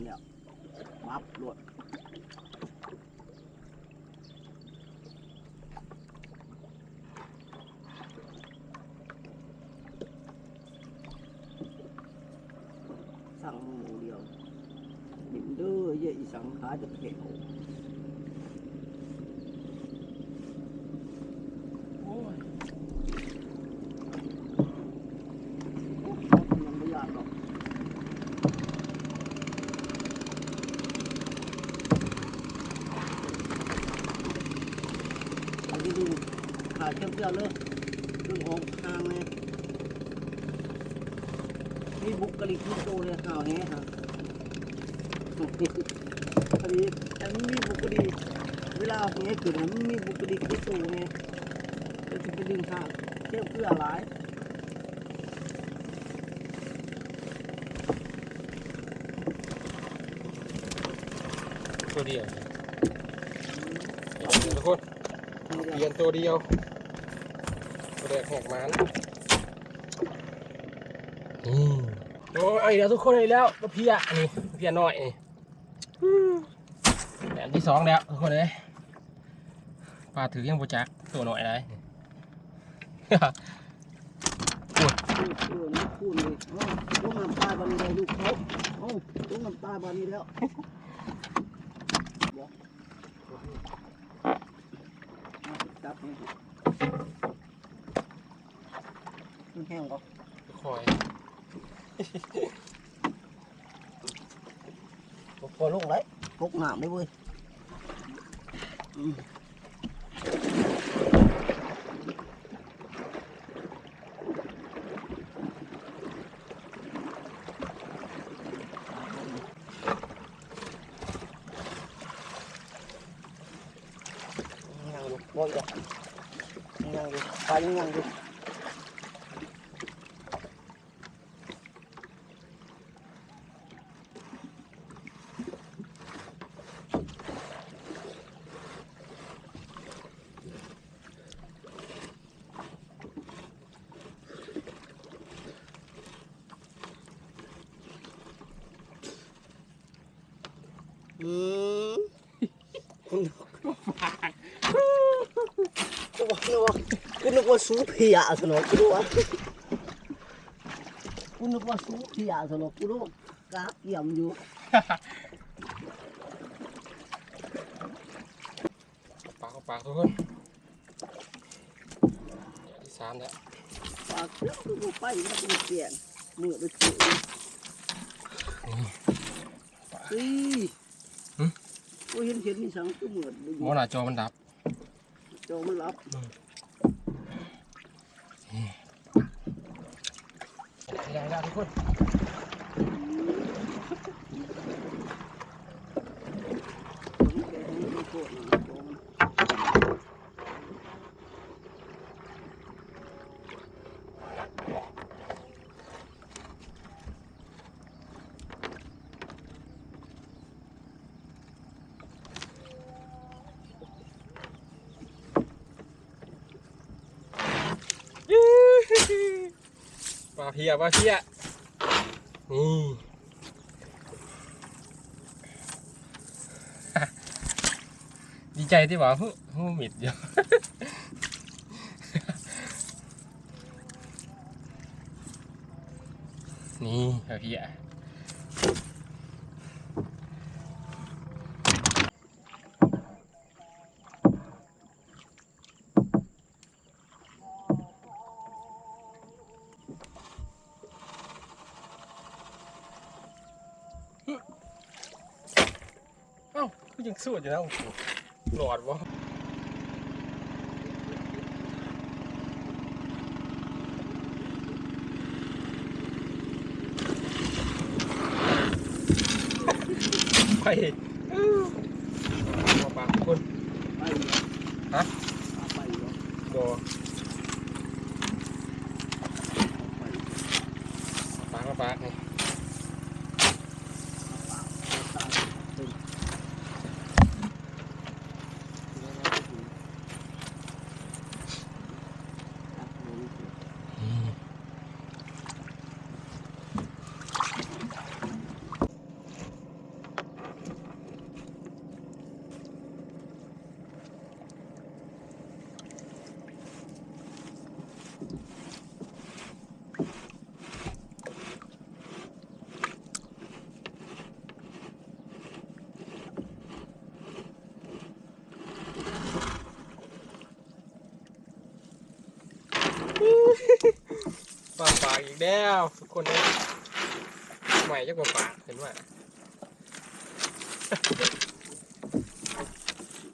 ແລ້ວ ປັບໂລດ. ສັ່ງໝູດຽວ ກິນເດີ ເຢຍ ອີສັງຂາຈະແຂວ ໂອ້ຍ ໂອ້ຍ ມັນບໍ່ຢາກດອກ. ອັນນີ້ດຶງຂາເຂືອບເສື້ອເລີຍ ດຶງອອກຫ່າງແດ່. ມີບຸກກະລິກຄືໂຕແດ່ ຂາວແຮງຫາ ອັນນີ້ໃຫ້ມັນມີບຸກກະລິກ ເວລາເຮົາເຮັດຂຶ້ນໃຫ້ມັນມີບຸກກະລິກຄືໂຕແດ່ ແລ້ວຊິໄປດຶງຂາເຂືອບເສື້ອຫຼາຍ. ໂຕດຽວ ທຸກຄົນ ປ່ຽນໂຕດຽວ ໂຕແດກແຫກໝານ ນີ້ ໂອ້ຍ ເອົາອີກແລ້ວທຸກຄົນ ເອົາອີກແລ້ວ ມາເພຍ ນີ້ ເພຍນ້ອຍນີ້ ແຕ້ມທີສອງແລ້ວທຸກຄົນເອີຍ. ປາຖືກຍັງບໍ່ຈັກ ໂຕນ້ອຍຫຼາຍ ໂອ້ຍ ເອີ ເອີ ມັນຄູນເລີຍ ເອົາ ລົງນ້ຳປາບາດນີ້ໄດ້ລູກເຂົາ ເອົາ ລົງນ້ຳປາບາດນີ້ແລ້ວ ຈັບນີ້ ມັນແຮງບໍ່? ຄ່ອຍ ບໍ່ຄ່ອຍລົງໄດ໋ ຕົກນ້ຳໄດ໋ເວີຍ ອືມ ຍັງຢູ່ ບໍ່ອີກດອກ ຍັງຢູ່ ປາຍັງຍັງຢູ່. ອືມ ກູນຶກວ່າ ກູນຶກວ່າ ກູນຶກວ່າສູເພຍຊະເນາະ ກູນຶກວ່າ ກູນຶກວ່າສູເພຍຊະເນາະ ກູນຶກວ່າກາກຽມຢູ່. ປາກ ປາກ ທຸກຄົນ ທີ່ສາມແລ້ວ ປາກ ຄືບໍ່ໄປ ມັນເປັນແກງ ມື້ໄປເຈອ ເອີຍ ຫຶ ໂອ້ຍ ເຫັນ ເຫັນອີສັງຄືມືດບໍ່ຢູ່ ບໍ່ ໜ້າຈໍມັນດັບ ຈໍມັນດັບ ອືມ. ໄດ້ແລ້ວທຸກຄົນ ປາເພຍ ປາເພຍ ນີ້ ດີໃຈຕິວ່າ ຫຶ ຫູມິດຢູ່ ນີ້ ປາເພຍ. ເອົ້າ ຄືຍັງສວດຢູ່ນະ ໂອ້ໂຫ ຫຼອດບໍ່? ໄປ ເອີ ມາປາກຄົນ ໄປ ຮະ ໄປ ບໍ່ ມາປາກ ມາປາກນີ້. ອືມ. ປາປາກອີກແລ້ວທຸກຄົນເອີຍ ໃໝ່ຈັກວ່າປາກຂຶ້ນມາ.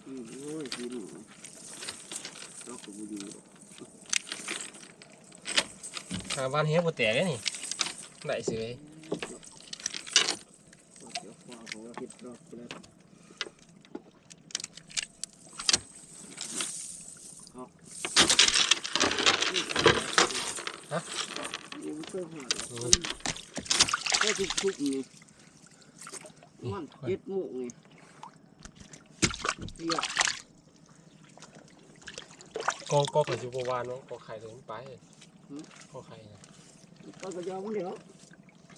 ອືມ ໂອ້ຍ ກິນດອກກໍບໍ່ຢູ່ດອກ ຫາຫວ່ານແຫບໍ່ແຕກເດ້ນີ້ ໄດ້ເສຍ. ຮະ ໂອ້ ໄປຫາດອກ ອືມ ໄປທຸກໆນີ້ ປະມານເຈັດໂມງນີ້ ເສຍ. ກໍ ກໍຂ້ອຍຊິບໍ່ຫວ່ານເນາະ ກໍໄຂ່ຕົວນີ້ໄປ ຫືມ ກໍໄຂ່ນະ ກໍ ກໍຢາມັນແລ້ວ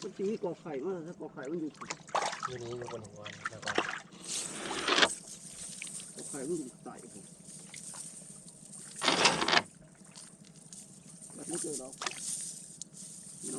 ມັນຊິມີກໍໄຂ່ມາ ແລ້ວກໍໄຂ່ມັນຢູ່ ຢູ່ນີ້ ຢູ່ບົນຫົວ ແລ້ວກໍ ກໍໄຂ່ມັນຢູ່ໃຕ້ພຸ້ນ ມັນບໍ່ເຈີດອກ.